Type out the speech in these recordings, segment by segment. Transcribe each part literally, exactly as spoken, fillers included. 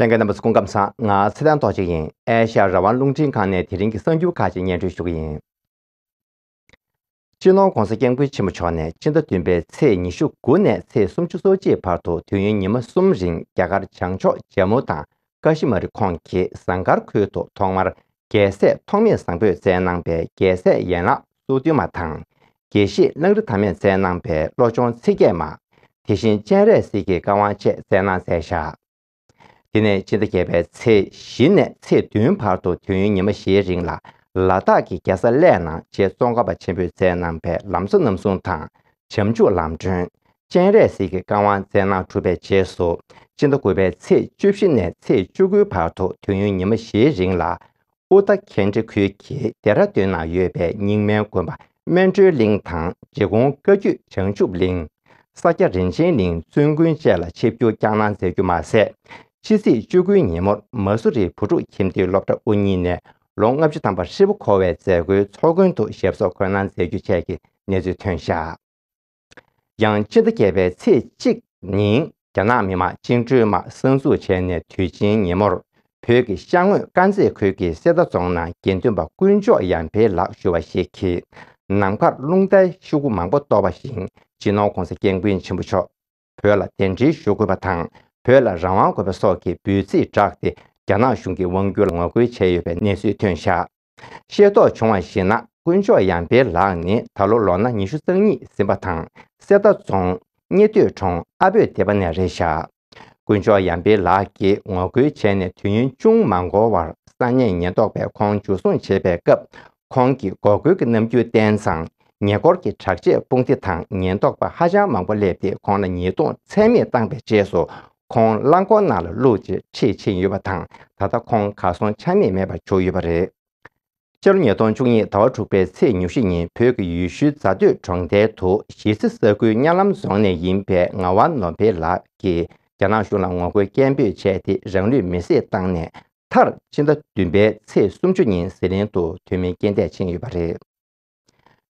ལྷན་རྒྱས་རྣམ་པ་ཚོ་སྐུ་ཁམས་བཟང་། ང་ཚེ་བརྟན་རྡོ་རྗེ་ཡིན། ཨེ་ཤ་ཡ་རང་དབང་རླུང་འཕྲིན་ཁང་ནས་དེ་རིང་གི་གསར་འགྱུར་ཁག་ཅིག་སྙན་སྒྲོན་ཞུ་གི་ཡིན། སྤྱི་ནོར་༧གོང་ས་༧སྐྱབས་མགོན་ཆེན་པོ་མཆོག་ནས་སྤྱི་ཟླ་བདུན་པའི་ཚེས་ཉི་ཤུ་དགུ་ནས་ཚེས་སུམ་ཅུ་སོ་གཅིག་བར་དུ་དུས་ཡུན་ཉི་མ་གསུམ་རིང་རྒྱ་གར་བྱང་ཕྱོགས་ཇམ་མུ་དང་ཀ་ཤི་མིར་ཁོངས་ཀྱི་ཟངས་དཀར་ཁུལ་དུ་ཐོག་མར་རྒྱལ་སྲས་ཐོགས་མེད་བཟང་པོས་མཛད་གནང་པའི་རྒྱལ་སྲས་ཡན་ལག་སོ་བདུན་མ་དང་། དགེ་བཤེས་གླང་རི་ཐ་མས་མཛད་གནང་པའི་བློ་སྦྱོང་ཚིག་བརྒྱད་མ། དེ་བཞིན་སྤྱན་རས་གཟིགས་ཀྱི་བཀའ་དབང་བཅས་མཛད་གནང་མཛད་བཞག་དེ་ནས་སྤྱི་ཟླ་བརྒྱད་པའི་ཚེས་བཞི་ནས་ཚེས་བདུན་བར་དུ་དུས་ཡུན་ཉི་མ་བཞིའི་རིང་ལ་ལ་དྭགས་ཀྱི་རྒྱལ་ས་གླེ་ནང་རྗེ་ཙོང་ཁ་པ་ཆེན་པོས་མཛད་གནང་པའི་ལམ་བཟོ་རྣམ་གསུམ་དང་། བྱམས་ཆུ་ལམ་སྒྲོན། སྤྱན་རས་གཟིགས་ཀྱི་བཀའ་དབང་མཛད་གནང་གྲུབ་པའི་རྗེས་སུ། སྤྱི་ཟླ་དགུ་པའི་ཚེས་བཅུ་བཞི་ནས་ཚེས་བཅུ་དགུའི་བར་དུ་དུས་ཡུན་ཉི་མ་བཞིའི་རིང་ལ། ཨུ་ཏ་ཁེན་ཏྲི་ཁུལ་གྱི་ལྡེ་ར་ལྡུན་ན་ཡོད་པའི་རྙིང་མའི་དགོན་པ་སྨིན་གྲོལ་གླིང་དང་། རྗེ་ཀོང་བཀའ་བརྒྱུད་བྱང་ཆུབ་གླིང་། ས་སྐྱ་རིན་ཆེན་གླིང་བཙུན་དགོན་བཅས་ལ་ཆིབས་བསྒྱུར་བསྐྱངས་གནང་མཛད་རྒྱུ་མ་ཟད། ཕྱི་ཚེས་བཅུ་དགུའི་ཉིན་མོར་མ་སུ་རི་བུ་ཕྲུག་ཁྱིམ་སྡེའི་སློབ་གྲྭ་དབུ་བརྙེས་ནས་ལོ་ལྔ་བཅུ་ཐམ་པ་ཧྲིལ་པོ་འཁོར་བའི་མཛད་སྒོའི་ཚོགས་མགོན་དུ་ཞབས་སོར་འཁོད་གནང་མཛད་རྒྱུ་བཅས་ཀྱི་གནས་ཚུལ་ཐོན་བཞག་ཡང་སྤྱི་ཟླ་བརྒྱད་པའི་ཚེས་གཅིག་ཉིན་རྒྱ་ནག་མི་དམངས་བཅིངས་འགྲོལ་དམག་གསར་འཛུགས་བྱས་ནས་དུས་ཆེན་ཉིན་མོར་བོད་ཀྱི་ཤར་ངོས་དཀར་མཛེས་ཁུལ་གྱི་གསེར་རྟ་རྫོང་ནང་དགེ་འདུན་པ་དཀོན་མཆོག་ཡར་འཕེལ་ལགས་ཞུ་བ་ཞིག་གིས་ནམ་མཁར་རླུང་རྟའི་ཤོག་གུ་མང་པོ་གཏོར་བ་བཞིན་སྤྱི་ནོར་༧གོང་ས་༧སྐྱབས་མགོན་ཆེན་པོ་མཆོག་བོད་ལ་གདན་འདྲེན་ཞུ་དགོས་པ་དང་། བོད་ལ་རང་དབང་དགོས་པ་སོགས་ཀྱི་འབོད་ཚིག་བསྒྲགས་ཏེ་རྒྱ་ནག་གཞུང་གི་དབང་སྒྱུར་ལ་ངོ་རྒོལ་བྱས་ཡོད་པའི་གནས་ཚུལ་ཐོན་བཞག་ཤེས་རྟོགས་བྱུང་བར་གཞིགས་ན། དཀོན་མཆོག་ཡར་འཕེལ་ལགས་ནི་ད་ལོ་ལོ་ན་ཉི་ཤུ་རྩ་གཉིས་ཟིན་པ་དང་། གསེར་རྟ་རྫོང་། སྙེ་སྟོད་གྲོང་ཨ་བོད་སྡེ་པ་ནས་རེད་བཞག་དཀོན་མཆོག་ཡར་འཕེལ་ལགས་ཀྱིས་ངོ་རྒོལ་བྱས་ནས་དུས་ཡུན་ཅུང་མ་འགོར་བར་ས་གནས་ཉེན་རྟོག་པས་ཁོང་འཇུ་བཟུང་བྱེད་པའི་སྐབས། ཁོང་གིས་འགོག་རྒོལ་གྱི་རྣམ་འགྱུར་བསྟན་ཙང་། ཉེ་འཁོར་གྱི་དྲག་ཆས་དཔུང་སྡེ་དང་ཉེན་རྟོག་པ་ཧ་ཅང་མང་པོ་སླེབས་ཏེ་ཁོང་ལ་ཉེས་རྡུང་ཚད་མེད་བཏང་པའི་རྗེས་སུ། ཁོང་རླངས་འཁོར་ནང་ལ་བླུགས་རྗེས་ཁྲིད་ཕྱིན་ཡོད་པ་དང་། ད་ལྟ་ཁོང་གར་སོང་ཆ་མེད་མེད་པར་གྱུར་ཡོད་པ་རེད། སྤྱི་ལོ་ཉིས་སྟོང་བཅུ་གཉིས་ཟླ་བ་དྲུག་པའི་ཚེས་ཉི་ཤུ་ཉིན་བོད་ཀྱི་ཡུལ་ཤུལ་རྫ་སྟོད་གྲོང་རྡལ་དུ་གཞིས་རྩེ་ས་ཁུལ་གཉའ་ལམ་རྫོང་ནས་ཡིན་པའི་ངག་དབང་ནོར་འཕེལ་ལགས་ཀྱིས་རྒྱ་ནག་གཞུང་ལ་ངོ་རྒོལ་སྐད་འབོད་བྱས་ཏེ་རང་ལུས་མེར་སྲེག་བཏང་ནས། མཐར་ཕྱི་ཟླ་བདུན་པའི་ཚེས་སུམ་ཅུ་ཉིན་ཟི་ལིང་དུ་དུས་མིན་རྐྱེན་འདས་ཕྱིན་ཡོད་པ་རེད།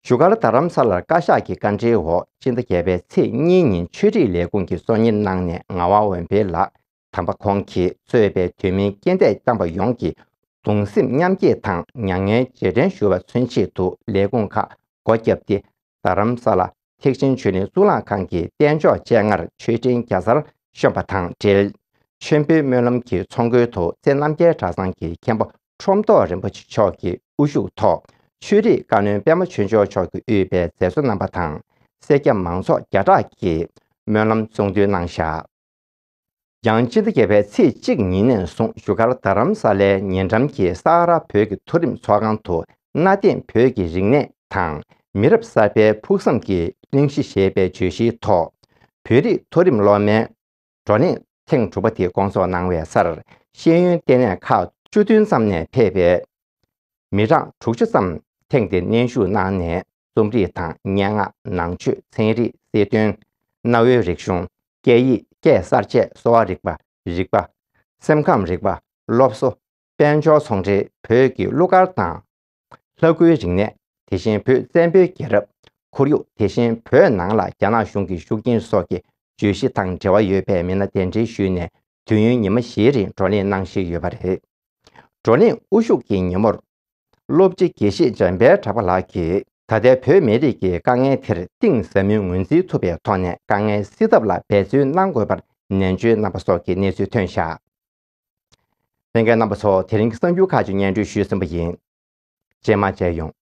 བཞུགས་སྒར་རྡ་རམ་ས་ལར་བཀའ་ཤག་གི་བཀའ་འཁྲིའི་འོག་སྤྱི་ཟླ་བརྒྱད་པའི་ཚེས་གཉིས་ཉིན་ཆོས་རིག་ལས་ཁུངས་ཀྱི་གཙོ་གཉེར་གནང་ནས་ངག་དབང་འོད་འཕེལ་ལགས་དམ་པ་ཁོང་གིས་གཙོས་པའི་དུས་མིན་རྐྱེན་འདས་བཏང་པ་ཡོངས་ཀྱི་གདུང་སེམས་མཉམ་སྐྱེད་དང་མྱ་ངན་རྗེས་དྲན་ཞུ་བ་མཚོན་ཆེད་དུ་ལས་ཁུངས་ཁག་སྒོ་བརྒྱབ་སྟེ། རྡ་རམ་ས་ལ་ཐེག་ཆེན་ཆོས་གླིང་གཙུག་ལག་ཁང་གི་རྟེན་མཆོག་སྤྱན་སྔར་མཆོད་སྤྲིན་བརྒྱ་ཚར་བཤམས་པ་དང་འབྲེལ། མཆོད་འབུལ་སྨོན་ལམ་གྱི་ཚོགས་མགོན་དུ་རྩེ་རྣམ་རྒྱལ་གྲྭ་ཚང་གི་མཁན་པོ་ཁྲོམ་ཐོག་རིན་པོ་ཆེ་མཆོག་གི་དབུ་བཞུགས་ཐོག་ཆོས་རིག་བཀའ་བློན་པད་མ་ཆོས་འབྱོར་མཆོག་གིས་དབུས་པའི་མཛད་གཙོ་རྣམ་པ་དང་། སེར་སྐྱ་མང་ཚོགས་བརྒྱ་ཕྲག་གིས་སྨོན་ལམ་གསུང་འདོན་གནང་བཞག་ཡང་སྤྱི་ཟླ་བརྒྱད་པའི་ཚེས་གཅིག་ཉིན་ནས་བཟུང་བཞུགས་སྒར་རྡ་རམ་ས་ལའི་ཉེ་འགྲམ་གྱི་ས་ཧ་ར་བོད་ཀྱི་མཐོ་རིམ་ཚོགས་ཁང་དུ་གནའ་དེང་བོད་ཀྱི་རིག་གནས་དང་མི་རབས་གསར་པའི་ཕུགས་བསམ་གྱི་གླེང་གཞི་ཞེས་པའི་བརྗོད་གཞིའི་ཐོག་བོད་རིགས་མཐོ་རིམ་སློབ་མའི་བགྲོ་གླེང་ཐེངས་དྲུག་པ་དེ་བསྐོང་ཚོགས་གནང་བའི་སར་ཤེས་ཡོན་ལྟེ་གནས་ཁག་བཅུ་བདུན་ཙམ་ནས་ཕེབས་པའི་མི་གྲངས་དྲུག་ཅུ་ཙམ་ཐེངས་འདིར་གནོན་ཞུགས་གནང་ནས། རྩོམ་རིག་དང་སྙན་ངག་ནང་ཆོས་ཚན་རིག་སྲིད་དོན། གནའ་བོའི་རིག་གཞུང་། སྐད་ཡིག་སྐད་གསར་བཅད་གསོ་བ་རིག་པ། རིག་པ། སེམས་ཁམས་རིག་པ། སློབ་གསོ། དཔལ་འབྱོར་ཚོང་འབྲེལ། བོད་ཀྱི་གླུ་གར་དང་། ལྷ་སྐུའི་རིག་གནས། དེ་བཞིན་བོད་བཙན་པོའི་རྒྱལ་རབས། ཁོར་ཡུག་དེ་བཞིན་བོད་ནང་ལ་རྒྱ་ནག་གཞུང་གི་ཤུགས་རྐྱེན་སོགས་ཀྱི་བརྗོད་གཞི་དང་འབྲེལ་བ་ཡོད་པའི་མི་སྣ་གདན་འདྲེན་ཞུས་ནས་དུས་ཡུན་ཉི་མ་བཞིའི་རིང་བགྲོ་གླེང་གནང་བཞིན་ཡོད་པ་རེད། བགྲོ་གླེང་དབུ་བཞུགས་ཀྱི་ཉིན་མོར། སློབ་སྤྱི་དགེ་བཤེས་འཇམ་དཔལ་གྲགས་པ་ལགས་ཀྱིས་ད་ལྟའི་བོད་མི་རིགས་ཀྱི་དཀའ་ངལ་དེར་གཏིང་ཟབ་མིན་ངོས་འཛིན་ཐུབ་པའི་ཐོག་ནས་དཀའ་ངལ་སེལ་ཐབས་ལ་འབད་བརྩོན་གནང་དགོས་པར་ནན་བརྗོད་གནང་པ་སོགས་ཀྱི་གནས་ཚུལ་ཐོན་བཞག་ལྷན་རྒྱས་རྣམ་པ་ཚོ། དེ་རིང་གི་གསར་འགྱུར་ཁག་ཅིག་སྙན་སྒྲོན་ཞུས་ཟིན་པ་ཡིན། རྗེས་མ་མཇལ་ཡོང་།